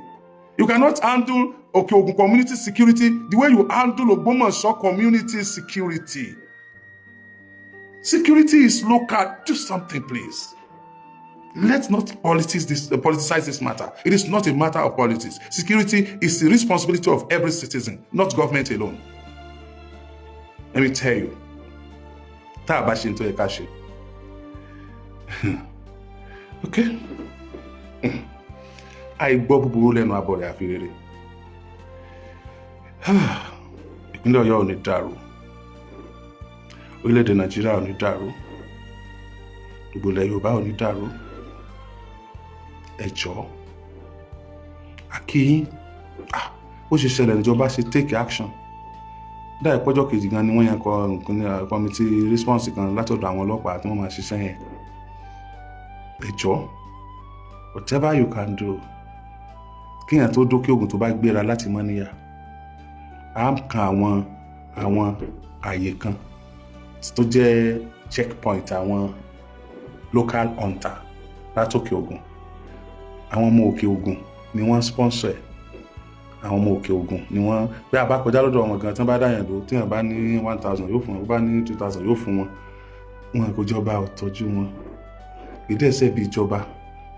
You cannot handle Okeogun community security the way you handle Ogbomoso community security. Security is local. Do something, please. Let's not politicize this matter. It is not a matter of politics. Security is the responsibility of every citizen, not government alone. Let me tell you, tá a bá ṣe ní tó yẹ ká ṣe. Okay? Àìgbọ́ búburú lẹ́nu abọ́ rẹ̀ àfi rere. Ìpínlẹ̀ Ọ̀yọ́ ò ní dàrú. Orílẹ̀-èdè Nàìjíríà ò ní dàrú. Gbogbo ilẹ̀ Yorùbá ò ní dàrú. Ẹ jọ̀ọ́, àkíyín. Ó ṣe ṣẹlẹ̀, níjọba ṣe take action. Dáì pọ́jọ́ kejì gan ni wọ́n yẹn kọ nǹkan ní committee response kan látọ̀dọ̀ àwọn ọlọ́pàá tí wọ́n máa ṣiṣẹ́ yẹn. Ẹ jọ̀ọ́, whatever you can do, kéèyàn tó dókè Ògùn, tó bá gbéra láti Mọ́níyà, á kan àwọn àyè kan tó jẹ́ checkpoint àwọn local hunter látòkè Ògùn. Àwọn ọmọ Òkè Ògùn ni wọ́n sponsor ẹ̀. Àwọn ọmọ Òkè Ògùn ni wọ́n bí a bá kọjá lọ́dọ̀ wọn gan, tí wọ́n bá dáyàn lò, tí wọ́n bá ní 1,000 yóò fún wọn, bá ní 2,000 yóò fún wọn. Wọn kò jọba ò tọ́jú wọn. Ìdẹ́sẹ̀ bí ìjọba,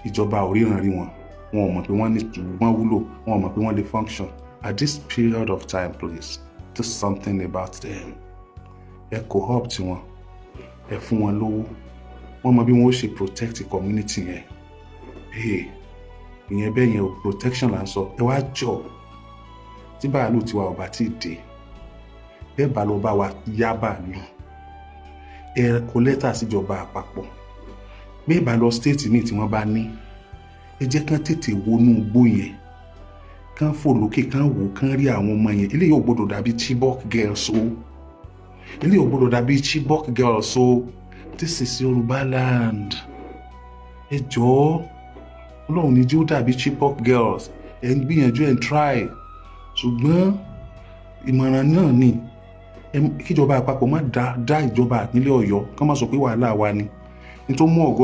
ìjọba ò ríran rí wọn. Wọn ò mọ̀ pé wọ́n ní, wọ́n wúlò. Wọn ò mọ̀ pé wọ́n lè function at this period of time. Please do something about them. Ẹ co-opt wọn, ẹ fún wọn lówó, wọ́n mọ bí wọ́n ó ṣe protect the community yẹn. Hey, ìyẹn bẹ́ẹ̀ yẹn o. Protection là ń sọ. Ẹ wá jọ, tí bàálù tiwa ò bá tí ì dé, bẹ́ẹ̀ bá lọ bá wa yá bàálù, ẹ kọ lẹ́tà síjọba àpapọ̀. Bẹ́ẹ̀ bá lọ state míì tí wọ́n bá ní, ẹ jẹ́ kán tètè wọnú igbó yẹn, kán Kán fò lókè, kán wò, kán rí àwọn ọmọ yẹn. Eléyìí ò gbọdọ̀ dàbí Chibok girls o. Eléyìí ò gbọdọ̀ dàbí Chibok girls o. This is Yorùbá land. Ẹ jọ̀ọ́, Ọlọ́run ní jí ó dàbí Chibok girls. Ẹ ń gbìyànjú, ẹ ń try, ṣùgbọ́n ìmọ̀ràn náà ni kíjọba àpapọ̀ má dá ìjọba ìpínlẹ̀ Ọ̀yọ́, kán má sọ pé wàhálà wa ni. Ní tó mú ọ̀gá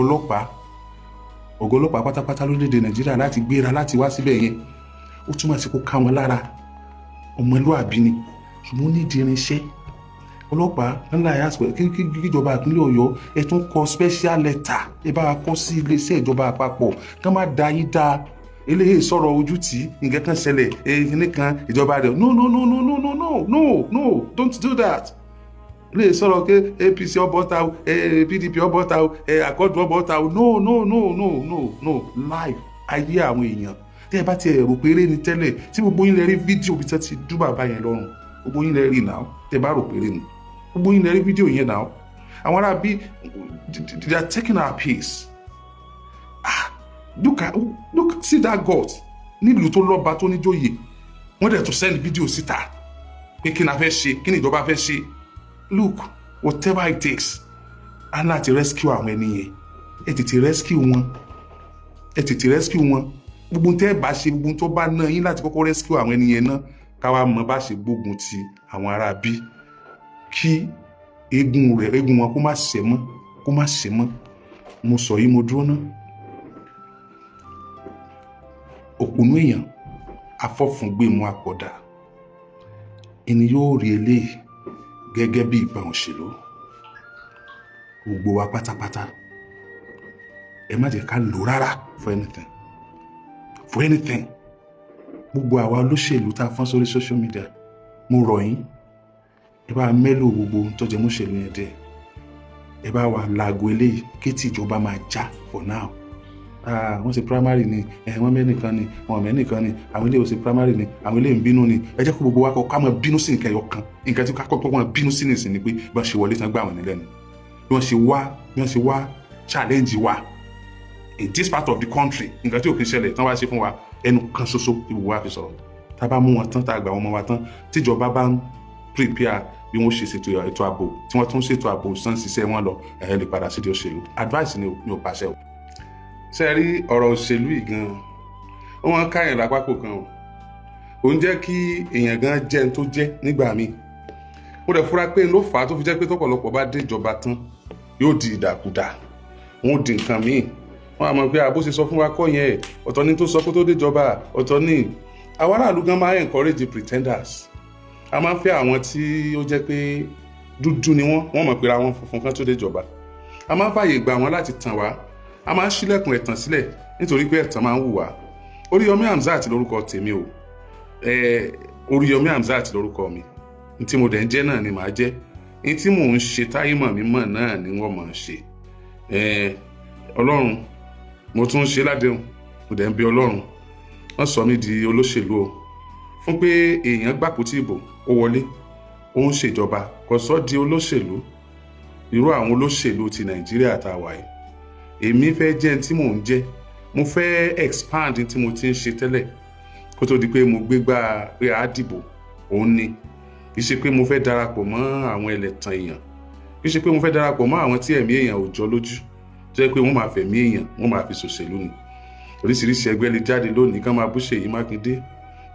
ọlọ́pàá pátápátá lórílẹ̀‐èdè Nàìjíríà láti gbéra láti wá síbẹ̀ yẹn, ó túmọ̀ sí kó ká wọn lára. Ọmọlúàbí ni, ṣùgbọ́n ó nídìí irinṣẹ́ ọlọ́pàá ńlá. Ẹ̀ àsìkò kíjọba ìpínlẹ̀ Ọ̀yọ́, ẹ tún kọ special letter, ẹ bá wa kọ sí iléeṣẹ́ ìjọba àpapọ̀, kán má da yín dá. Eléyìí sọ̀rọ̀ ojú tí nǹkan kan ṣẹlẹ̀ kíní kan ìjọba rẹ̀. No, no, no, no, no, no, no, no, no, don't do that. Eléyìí sọ̀rọ̀ pé APC ọbọ̀ta o, PDP ọbọ̀ta o, Accord ọbọ̀ta o. No, no, no, no, no, no. Life, ayé àwọn èèyàn, tẹ́ ẹ bá ti rò pé eré ni tẹ́lẹ̀, tí gbogbo yín lè rí fídíò bí tẹ́ ti dú bàbá yẹn lọ́rùn, gbogbo yín lè rí náà. Tẹ́ ẹ bá rò pé eré ni, gbogbo yín lè rí fídíò yẹn náà. Àwọn ará bí, they are taking our peace. Ah, look at, look, see that God. Nílùú tó lọ́ba, tó níjòyè, wọ́n dẹ̀ tún send fídíò síta pé kí ni a fẹ́ ṣe, kí ni ìjọba fẹ́ ṣe. Look, whatever it takes, a láti rescue àwọn ẹni yẹn. Ẹ tètè rescue wọn, ẹ tètè rescue wọn. Gbogbo tẹ́ ẹ bá ṣe, gbogbo tó bá ná yín láti kọ́kọ́ rescue àwọn ẹni yẹn náà, káwa mọ bá ṣe gbógun ti àwọn ará bí, kí eégún rẹ̀, eégún wọn kó má ṣe mọ́, kó má ṣe mọ́. Mo sọ yìí, mo dúró ná. Òpònú èèyàn, afọ́fúngbẹ̀mú, àpọ̀dà ẹni yóò rí eléyìí gẹ́gẹ́ bí ìbọn òṣèlú. Gbogbo wa pátápátá, ẹ má jẹ́ ká lò rárá for anything, for anything. Gbogbo àwa olóṣèlú tá a fọ́n sórí social media, mo rọ̀ yín, ẹ bá mélòó gbogbo ohun tó jẹ mọ́ṣèlú yẹn dé. Ẹ bá wa laago eléyìí kétí ìjọba máa já. For now, ah, wọ́n ṣe primary ni ẹ, wọ́n mẹ́nìkan ni, wọ́n mẹ́nìkan ni, àwọn ilé ìwòsàn primary ni, àwọn ilé ń bínú ni. Ẹ jẹ́ kó gbogbo wa kọ́ ká máa bínú sí nǹkan ẹyọ kan. Nǹkan tí ká kọ́kọ́ máa bínú sí nìsín ni pé bí wọ́n ṣe wọlé tán gbà wọ́n nílẹ̀ ni bí wọ́n ṣe wá challenge wa in this part of the country. Nǹkan tí ò kí ń ṣẹlẹ̀ tán wá ṣe fún wa, ẹnu kan ṣoṣo tí gbogbo wa fi sọ̀rọ̀. Tá a bá mú wọn tán, tá a gbà wọn mọ́ wa tán, tíjọba bá ń prepare bí wọ́n ṣe ṣètò ètò ààbò, tí wọ́n tún ṣètò ààbò sàn, ṣiṣẹ́ wọn lọ, ẹ̀ lè padà sídìí òṣèlú. Advice ni o, mi ò pàṣẹ o. Ṣe rí ọ̀rọ̀ òṣèlú yìí gan-an, ó wọ́n káyàn lápapọ̀ kan o. Ò ń jẹ́ kí èèyàn gan jẹ́ ẹni tó jẹ́ nígbà míì. Mo dẹ̀ fura pé ló fà á tó fi jẹ́ pé tọ́pọ̀lọpọ̀ bá dé ìjọba tán, yóò di ìdàkudà, wọn ò di nǹkan míì. Wọn á mọ̀ pé àbó ṣe sọ fún wa kọ́ yẹn, ọ̀tọ̀ ni tó sọ kó tó déjọba, ọ̀tọ̀ ni. Àwọn aráàlú gan máa ń encourage pretenders. A máa ń fẹ́ àwọn tí ó jẹ́ pé dúdú ni wọ́n, wọ́n mọ̀ pé ra wọn funfun kan tó déjọba. A máa ń fààyè gbà wọ́n láti tàn wá. A máa ń ṣílẹ̀kùn ẹ̀tàn sílẹ̀ nítorí pé ẹ̀tàn máa ń wù wá. Oríyọmí Hamzat lórúkọ tèmi o. Oríyọmí Hamzat lórúkọ mi. N tí mo dẹ̀ ń jẹ́ náà ni màá jẹ́. N tí mò ń ṣe táyé mọ̀ mí mọ̀ náà ni wọ́n mọ̀ ń ṣe. Ọlọ́run, mo tún ń ṣe ládéhùn, mo dẹ̀ ń bẹ Ọlọ́run, wọ́n sọ mí di olóṣèlú o. Fún pé èèyàn gbàpótí ìbò, ó wọlé, ó ń ṣèjọba, kò sọ di olóṣèlú. Irú àwọn olóṣèlú ti Nàìjíríà tá a wà yìí, èmi fẹ́ jẹ́ tí mò ń jẹ́. Mo fẹ́ expand tí mo ti ń ṣe tẹ́lẹ̀ kó tó di pé mo gbégbá pé a dìbò. Òun ni kì í ṣe pé mo fẹ́ darapọ̀ mọ́ àwọn ẹlẹ́tàn èèyàn, kì í ṣe pé mo fẹ́ darapọ̀ mọ́ àwọn tí ẹ̀mí èèyàn ò jọ lójú, tó jẹ́ pé wọ́n máa fẹ̀mí èèyàn, wọ́n máa fi ṣòṣèlú ni. Oríṣiríṣi ẹgbẹ́ lè jáde lónìí kán máa bú Ṣèyí Mákindé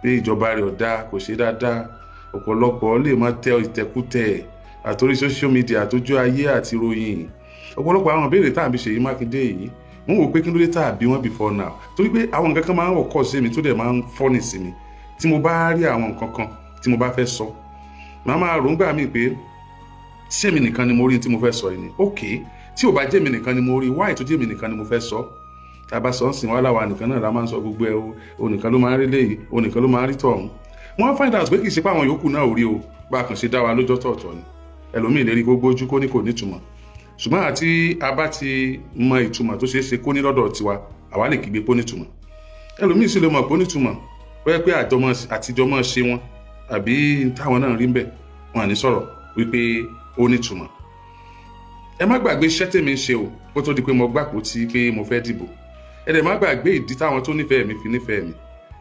pé ìjọba rẹ̀ ò dáa, kò ṣe dáadáa. Ọ̀pọ̀lọpọ̀ lè máa tẹ ìtẹ̀kùtẹ̀ àtòrí social media, àtòjú ayé àti ròyìn. Ọ̀pọ̀lọpọ̀ àwọn ìbéèrè tá à ń bí Ṣèyí Mákindé yìí, mo wò pé kí ló dé tá à bí wọ́n before now, torí pé àwọn nǹkan kan máa ń occur sí mi tó dẹ̀ máa ń funny sí mi. Tí mo bá rí àwọn nǹkan kan tí mo bá fẹ́ sọ, màá máa rò ń gbà mí pé ṣé mi nìkan ni mo rí tí mo fẹ́ sọ yìí ni? Ok, tí ò bá jẹ́ mi nìkan ni mo rí, why tó jẹ́ mi nìkan ni mo fẹ́ sọ? Tá a bá sọ ń sìn wá, láwa nìkan náà la máa ń sọ gbogbo ẹ o, o nìkan ló máa ń rí léyìí, o nìkan ló máa ń rí tọ̀hún. Wọ́n find out pé kì í ṣe pé àwọn yòókù náà ò rí o, bá a kàn ṣe dá wa lójọ́ tọ̀ọ̀tọ̀ ni. Ẹlòmíì lè rí gbogbo ojú kó ní kò nítumọ̀, ṣùgbọ́n àti a bá ti mọ ìtumọ̀ tó ṣeé ṣe kó ní lọ́dọ̀ tiwa, àwa lè kígbe kó nítumọ̀. Ẹlòmíì sì lè mọ̀ kó nítumọ̀, ó yẹ pé àtijọ́ mọ̀ ṣe wọn àbí táwọn náà rí ń bẹ̀, wọn à ní sọ̀rọ̀ wípé ó nítumọ̀. Ẹ má gbàgbé iṣẹ́ tèmi ń ṣe o kó tó di pé mo gbàpò tí pé mo fẹ́ dìbò. Ẹ dẹ̀ má gbàgbé ìdí táwọn tó nífẹ̀ẹ́ mi fi nífẹ̀ẹ́ mi.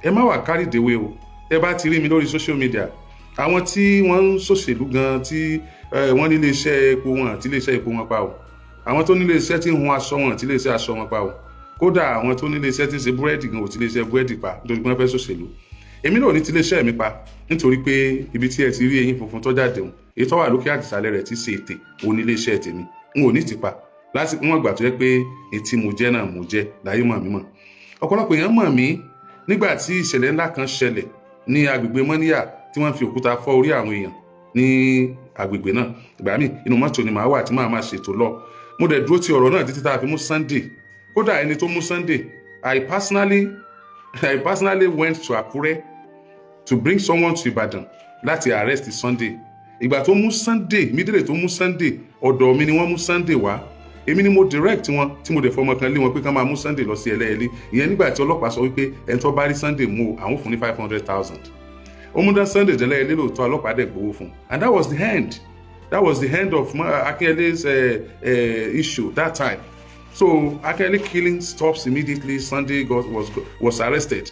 Ẹ má wà carried away o. Ẹ bá ti rí mi lórí social media, àwọn tí wọ́n ń ṣòṣèlú gan tí wọ́n nílé iṣẹ́ epo wọn àti ilé iṣẹ́ epo wọn pa o, àwọn tó nílé iṣẹ́ tí ń hun aṣọ wọn àti ilé iṣẹ́ aṣọ wọn pa o, kódà àwọn tó nílé iṣẹ́ tí ń ṣe búrẹ́dì gan ò tí ilé iṣẹ́ búrẹ́dì pa nítorí pé wọ́n fẹ́ ṣòṣèlú. Èmi náà ò ní ti ilé iṣẹ́ mi pa, nítorí pé ibi tí ẹ ti rí eyín funfun tó jáde òun, èyí tó wà lókè àtìsàlẹ̀ rẹ̀ ti ṣe ètè òun ní ilé iṣẹ́ tèmi, n ò ní ti pa lásìkò wọn gbà tó yẹ pé etí mo jẹ́ náà mo jẹ́ láyé mọ̀ mí mọ̀. Ọ̀pọ̀lọpọ̀ èèyàn mọ̀ mí nígbà tí ìṣẹ̀lẹ̀ ńlá kan ṣẹlẹ̀ ní agbègbè Mọ́níyà, tí wọ́n fi òkúta fọ́ orí àwọn èèyàn ní agbègbè náà. Ìgbà míì, inú mọ́tò ni màá wà tí màá máa ṣètò lọ. Mo dẹ̀ dúró ti ọ̀rọ̀ náà títí tá a fi mú Sunday. Kódà, ẹni tó mú Sunday, I personally went to Akure to bring someone to Ibadan láti arrest Sunday. Ìgbà tó mú Sunday, immediately tó mú Sunday, ọ̀dọ̀ mi ni wọ́n mú Sunday wá. Èmi ni mo direct wọn, tí mo dẹ̀ fọmọ kan lé wọn pé kán máa mú Sunday lọ sí Ẹlẹ́yẹlé. Ìyẹn nígbà tí ọlọ́pàá sọ wípé ẹni tó bá rí Sunday mú o, àwọn fún ní 500,000. Ó mú dá Sunday dẹ́lẹ́yẹlé lóòótọ́, ọlọ́pàá dẹ̀ gbowó fún un, and that was the end. That was the end of Akinyele's issue that time. So Akinyele killing stops immediately Sunday was arrested.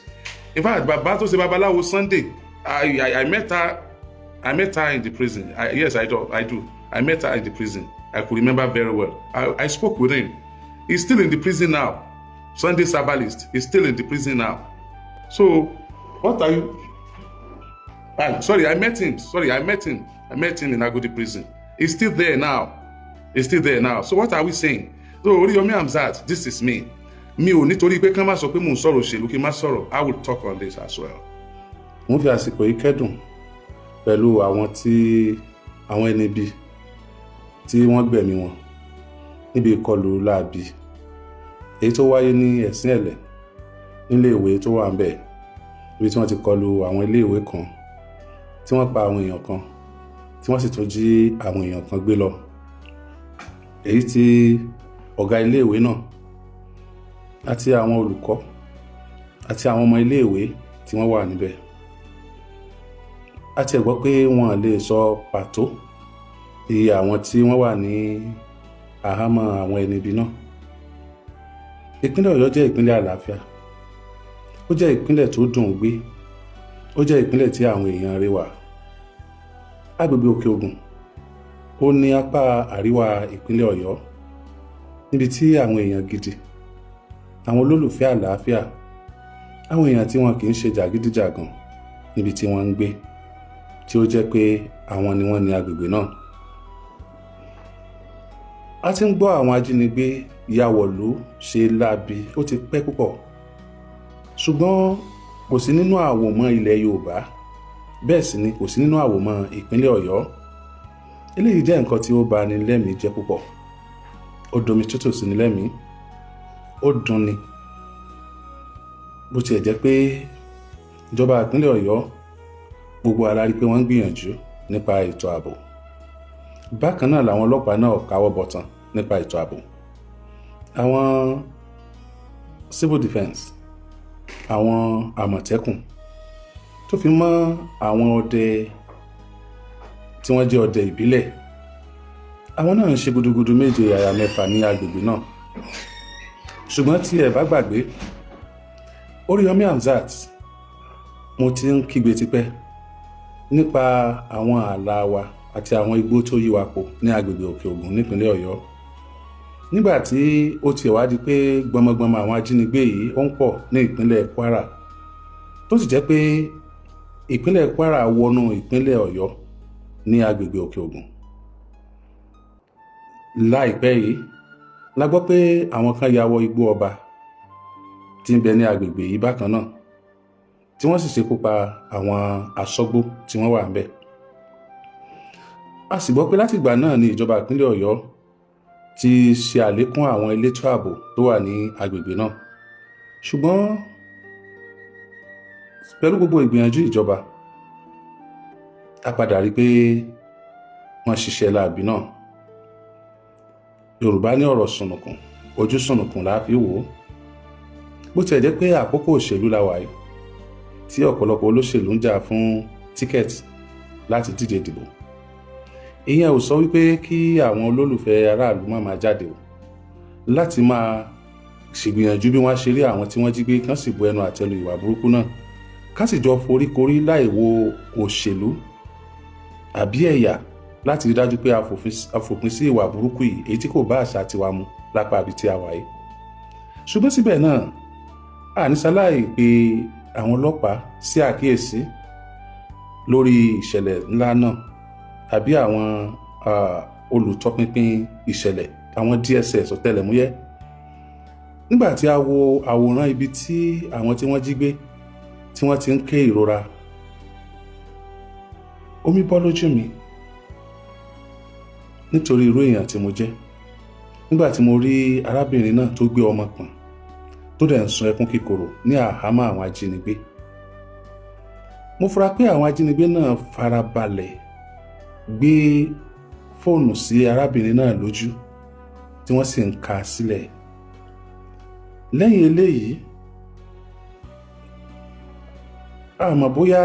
In fact, bàbá tó ṣe babaláwo Sunday, I met her. I met her in the prison. Yes, I do. I do. I met her in the prison. I could remember very well. I spoke with him. He's still in the prison now. Sunday Herbalist is still in the prison now. So, what are you? Ah, sorry, I met him. Sorry, I met him. I met him in Agodi prison. He's still there now. He's still there now. So what are we saying? So Oriyomi Hamzat, this is me. Mi ò nítorí pé ká má sọ pé mò ń sọ̀rọ̀ òṣèlú kí n má sọ̀rọ̀. I will talk on this as well. Mo fi àsìkò yìí kẹ́dùn pẹ̀lú àwọn tí àwọn ẹni bí tí wọ́n gbẹ̀mí wọn níbi ìkọlù láabi èyí tó wáyé ní Ẹ̀sìn Ẹ̀lẹ̀, nílé ìwé tó wà ń bẹ̀, níbi tí wọ́n ti kọlù àwọn iléèwé kan, tí wọ́n pa àwọn èèyàn kan, tí wọ́n sì tún jí àwọn èèyàn kan gbé lọ, èyí tí ọ̀gá iléèwé náà àti àwọn olùkọ́ àti àwọn ọmọ iléèwé tí wọ́n wà níbẹ̀. A tiẹ̀ gbọ́ pé wọ́n lè sọ pàtó iye àwọn tí wọ́n wà ní àhámọ́ àwọn ẹni ibi náà. Ìpínlẹ̀ Ọ̀yọ́ jẹ́ ìpínlẹ̀ àlàáfíà, ó jẹ́ ìpínlẹ̀ tó dùn ún gbé, ó jẹ́ ìpínlẹ̀ tí àwọn èèyàn rẹ̀ wà. Agbègbè Òkè Ògùn ó ní apá àríwá ìpínlẹ̀ Ọ̀yọ́, níbi tí àwọn èèyàn gidi, àwọn olólùfẹ́ àlàáfíà, àwọn èèyàn tí wọn kì í ṣe jàgídíjàgan níbi tí wọ́n ń gbé, tí ó jẹ́ pé àwọn ni wọ́n ní agbègbè náà. A ti ń gbọ́ àwọn ajínigbé ya wọ̀lú ṣe láabi, ó ti pẹ́ púpọ̀, ṣùgbọ́n kò sí nínú àwòmọ́ ilẹ̀ Yorùbá, bẹ́ẹ̀ sì ni kò sí nínú àwòmọ́ ìpínlẹ̀ Ọ̀yọ́. Eléyìí jẹ́ nǹkan tí ó bà ni lẹ́mìí jẹ́ púpọ̀, ó domi tútù sí ni lẹ́mìí, ó dunni. Bó tiẹ̀ jẹ́ pé ìjọba ìpínlẹ̀ Ọ̀yọ́, gbogbo ara rí pé wọ́n ń gbìyànjú nípa ètò ààbò. Bákan náà làwọn ọlọ́pàá náà káwọ́ bọ̀tán nípa ètò ààbò, àwọn civil defence, àwọn Àmọ̀tẹ́kùn, tó fi mọ́ àwọn ọdẹ tí wọ́n jẹ́ ọdẹ ìbílẹ̀, àwọn náà ń ṣe gudugudu méje yàyà mẹ́fà ní agbègbè náà. Ṣùgbọ́n tí ẹ bá gbàgbé, Oríyọmí Hamzat, mo ti ń kígbe tipẹ́ nípa àwọn ààlà wa àti àwọn igbó tó yí wa po ní agbègbè Òkè Ògùn nípínlẹ̀ Ọ̀yọ́. Nígbà tí ó tiẹ̀ wá di pé gbọmọgbọmọ àwọn ajínigbé yìí ó ń pọ̀ ní ìpínlẹ̀ Kwara, tó sì jẹ́ pé ìpínlẹ̀ Kwara wọnú ìpínlẹ̀ Ọ̀yọ́ ní agbègbè Òkè Ògùn, láìpẹ́ yìí la gbọ́ pé àwọn kan ya wọ igbó ọba tí ń bẹ ní agbègbè yìí bákan náà, tí wọ́n sì ṣekú pa àwọn aṣọ́gbó tí wọ́n wà ńbẹ̀. A sì gbọ́ pé látìgbà náà ni ìjọba ìpínlẹ̀ Ọ̀yọ́ ti ṣe àlékún àwọn elétò ààbò tó wà ní agbègbè náà. Ṣùgbọ́n pẹ̀lú gbogbo ìgbìyànjú ìjọba, a padà rí i pé wọ́n ṣiṣẹ́ láabi náà. Yorùbá ní ọ̀rọ̀ sùnùkùn, ojú sùnùkùn la fi wò ó. Bó tiẹ̀ jẹ́ pé àkókò òṣèlú la wà yìí, tí ọ̀pọ̀lọpọ̀ olóṣèlú ń jà fún ticket láti díje dìbò, ìyẹn ò sọ wípé kí àwọn olólùfẹ́ aráàlú má máa jáde o láti máa ṣègbìyànjú bí wọ́n á ṣe rí àwọn tí wọ́n jí gbé, kán sì bu ẹnu àtẹ́lu ìwà burúkú náà. Ká sì jọ foríkorí láì wo òṣèlú àbí ẹ̀yà láti rí dájú pé a fòpin sí ìwà burúkú yìí, èyí tí kò bá àṣà tiwa mu lápá àbí tí a wà yìí. Ṣùgbọ́n síbẹ̀ náà, a ní ṣaláì pé àwọn ọlọ́pàá sí àkíyèsí lórí ìṣẹ̀lẹ̀ ńlá náà tàbí àwọn olùtọpinpin ìṣẹ̀lẹ̀, àwọn DSS, ọ̀tẹlẹ̀múyẹ́. Nígbà tí a wo àwòrán ibi tí àwọn tí wọ́n jí gbé tí wọ́n ti ń ké ìrora, omi bọ́ lójú mi nítorí irú èèyàn tí mo jẹ́. Nígbà tí mo rí arábìnrin náà tó gbé ọmọ pọ̀n, tó dẹ̀ ń sun ẹkún kíkorò ní àhámọ́ àwọn ajínigbé, mo fura pé àwọn ajínigbé náà farabalẹ̀ gbé fóònù sí arábìnrin náà lójú, tí wọ́n sì ń ka sílẹ̀. Lẹ́yìn eléyìí, a mọ̀ bóyá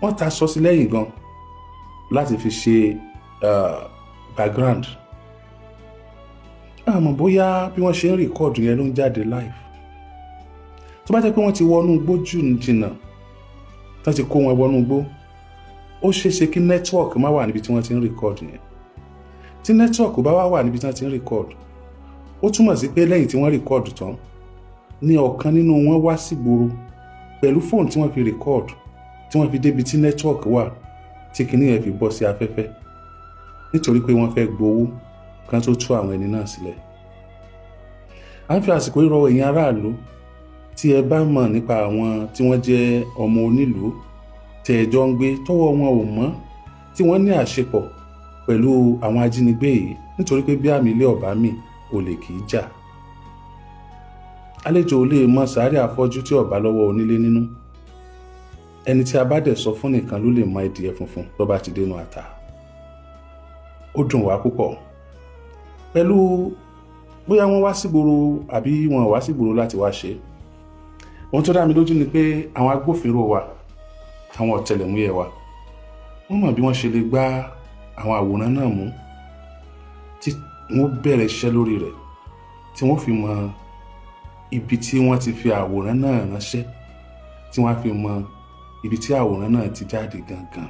wọ́n ta sọ sí lẹ́yìn gan láti fi ṣe background. A mọ̀ bóyá bí wọ́n ṣe ń record yẹn ló ń jáde live. Tó bá jẹ́ pé wọ́n ti wọnú igbó jù jìnnà, tó ti kó wọn wọnú igbó, ó ṣeé ṣe kí network má wà níbi tí wọ́n ti ń record yẹn. Tí network bá wà wà níbi tí wọ́n ti ń record, ó túmọ̀ sí pé lẹ́yìn tí wọ́n record tán ní ọ̀kan nínú wọn wá sígboro pẹ̀lú fóònù tí wọ́n fi record, tí wọ́n fi débi tí network wà, tí kinní yẹn fi bọ́ sí afẹ́fẹ́, nítorí pé wọ́n fẹ́ gbowó kan tó tú àwọn ẹni náà sílẹ̀. À ń fi àsìkò yìí rọ ẹ̀yin aráàlú tí ẹ bá mọ̀ nípa àwọn tí wọ́n jẹ́ ọmọ onílùú tẹ́ ẹ jọ ń gbé, tọ́wọ́ wọn ò mọ́, tí wọ́n ní àṣepọ̀ pẹ̀lú àwọn ajínigbé yìí, nítorí pé bí àmì ilé ọ̀bá mi, olè kì í jà. Àlejò ò lè mọ sàárè afọ́jú tí ọ̀bá lọ́wọ́ onílé nínú. Ẹni tí a bá dẹ̀ sọ fún nìkan ló lè mọ ẹdìyẹ funfun tó bá ti dénú ata. Ó dùn wá púpọ̀ pẹ̀lú bóyá wọ́n wá sígboro àbí wọn wá sígboro láti wá ṣe. Ohun tó dá mi lójú ni pé àwọn agbófinró wa, àwọn ọ̀tẹlẹ̀múyẹ́ wa, wọ́n mọ̀ bí wọ́n ṣe lè gbá àwọn àwòrán náà mú, tí wọ́n bẹ̀rẹ̀ iṣẹ́ lórí rẹ̀, tí wọ́n fi mọ ibi tí wọ́n ti fi àwòrán náà ránṣẹ́, tí wọ́n á fi mọ ibi tí àwòrán náà ti jáde gangan.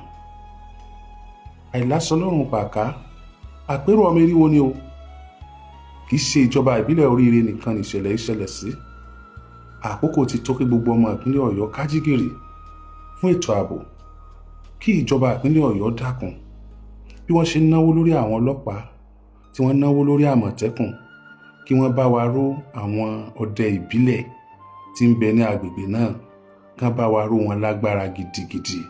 Àìlásọ lọ́rùn pàká, àpérò ọmọ eriwo ni o. Kì í ṣe ìjọba ìbílẹ̀ Oríire nìkan nìṣẹ̀lẹ̀ ìṣẹ̀lẹ̀ sí. Àkókò ti tó kí gbogbo ọmọ ìpínlẹ̀ Ọ̀yọ́ kájígìrì fún ètò ààbò. Kí ìjọba ìpínlẹ̀ Ọ̀yọ́ dákun, bí wọ́n ṣe ń náwó lórí àwọn ọlọ́pàá, tí wọ́n náwó lórí Àmọ̀tẹ́kùn, kí wọ́n bá wa ró àwọn ọdẹ ìbílẹ̀ tí ń bẹ ní agbègbè náà, kán bá wa ró wọn lágbára gidigidi,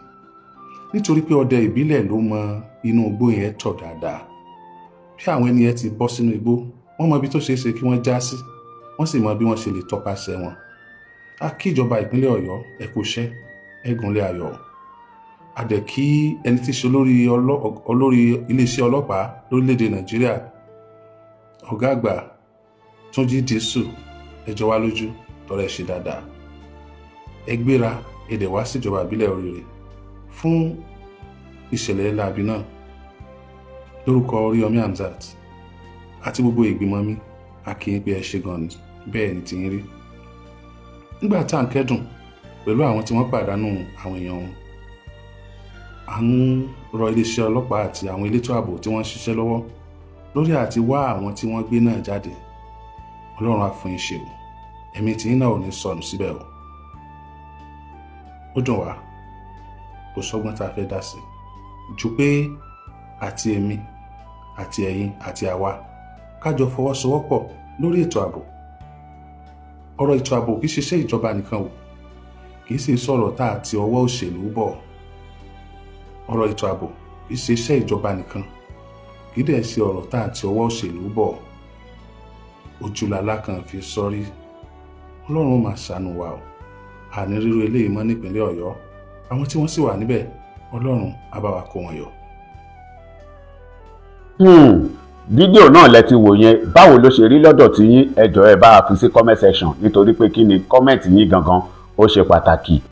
nítorí pé ọdẹ ìbílẹ̀ ló mọ inú igbó yẹn tọ̀ dáadáa. Bí àwọn ẹni yẹn ti bọ́ sínú igbó, wọ́n mọ ibi tó ṣeé ṣe kí wọ́n já sí, wọ́n sì mọ bí wọ́n ṣe lè tọpasẹ̀ wọn. A kí ìjọba ìpínlẹ̀ Ọ̀yọ́, ẹ kú iṣẹ́, ẹ gúnlẹ̀ ayọ̀. A dẹ̀ kí ẹni tí í ṣe olórí iléeṣẹ́ ọlọ́pàá lórílẹ̀‐èdè Nàìjíríà, ọ̀gá àgbà Túnjí Dísù. Ẹ jọ wá lójú tọrẹ ṣe dáadáa. Ẹ gbéra, ẹ dẹ̀ wá síjọba ìbílẹ̀ Oríire fún ìṣẹ̀lẹ̀ láabi náà. Lórúkọ Oríyọmí Hamzat àti gbogbo ìgbìmọ̀ mi, a kí yín pé ẹ ṣe gan ni. Bẹ́ẹ̀ ni ti ń rí. Nígbà tá à ń kẹ́dùn pẹ̀lú àwọn tí wọ́n pàdánù àwọn èèyàn wọn, à ń rọ iléeṣẹ́ ọlọ́pàá àti àwọn elétò ààbò tí wọ́n ń ṣiṣẹ́ lọ́wọ́ lórí àti wá àwọn tí wọ́n gbé náà jáde. Ọlọ́run á fún yín ṣe o. Ẹ̀mí tí yín náà ò ní sọnù síbẹ̀ o. Ó dùn wá, kò sọ́gbọ́n tá a fẹ́ dá sí ju pé àti èmi àti ẹ̀yin àti àwa ká jọ fọwọ́sowọ́pọ̀ lórí ètò ààbò. Ọ̀rọ̀ ètò ààbò kì í ṣiṣẹ́ ìjọba nìkan o, kì í sì sọ̀rọ̀ tá àti ọwọ́ òṣèlú bọ̀. Ọ̀rọ̀ ètò ààbò kì í ṣe iṣẹ́ ìjọba nìkan, kì í dẹ̀ ṣe ọ̀rọ̀ tá àti ọwọ́ òṣèlú bọ̀. Ojúlàlá kan fi sọrí. Ọlọ́run máa ṣàánú wa o. Àní ríro eléyìí mọ́ nípínlẹ̀ Ọ̀yọ́. Àwọn tí wọ́n sì wà níbẹ̀, Ọlọ́run á bá wa kó wọn yọ. Fídíò náà lẹ ti wò yẹn. Báwo ló ṣe rí lọ́dọ̀ tí yín? Ẹ jọ̀ọ́, ẹ bá a fi sí comment section, nítorí pé kí ni, comment yín gangan ó ṣe pàtàkì.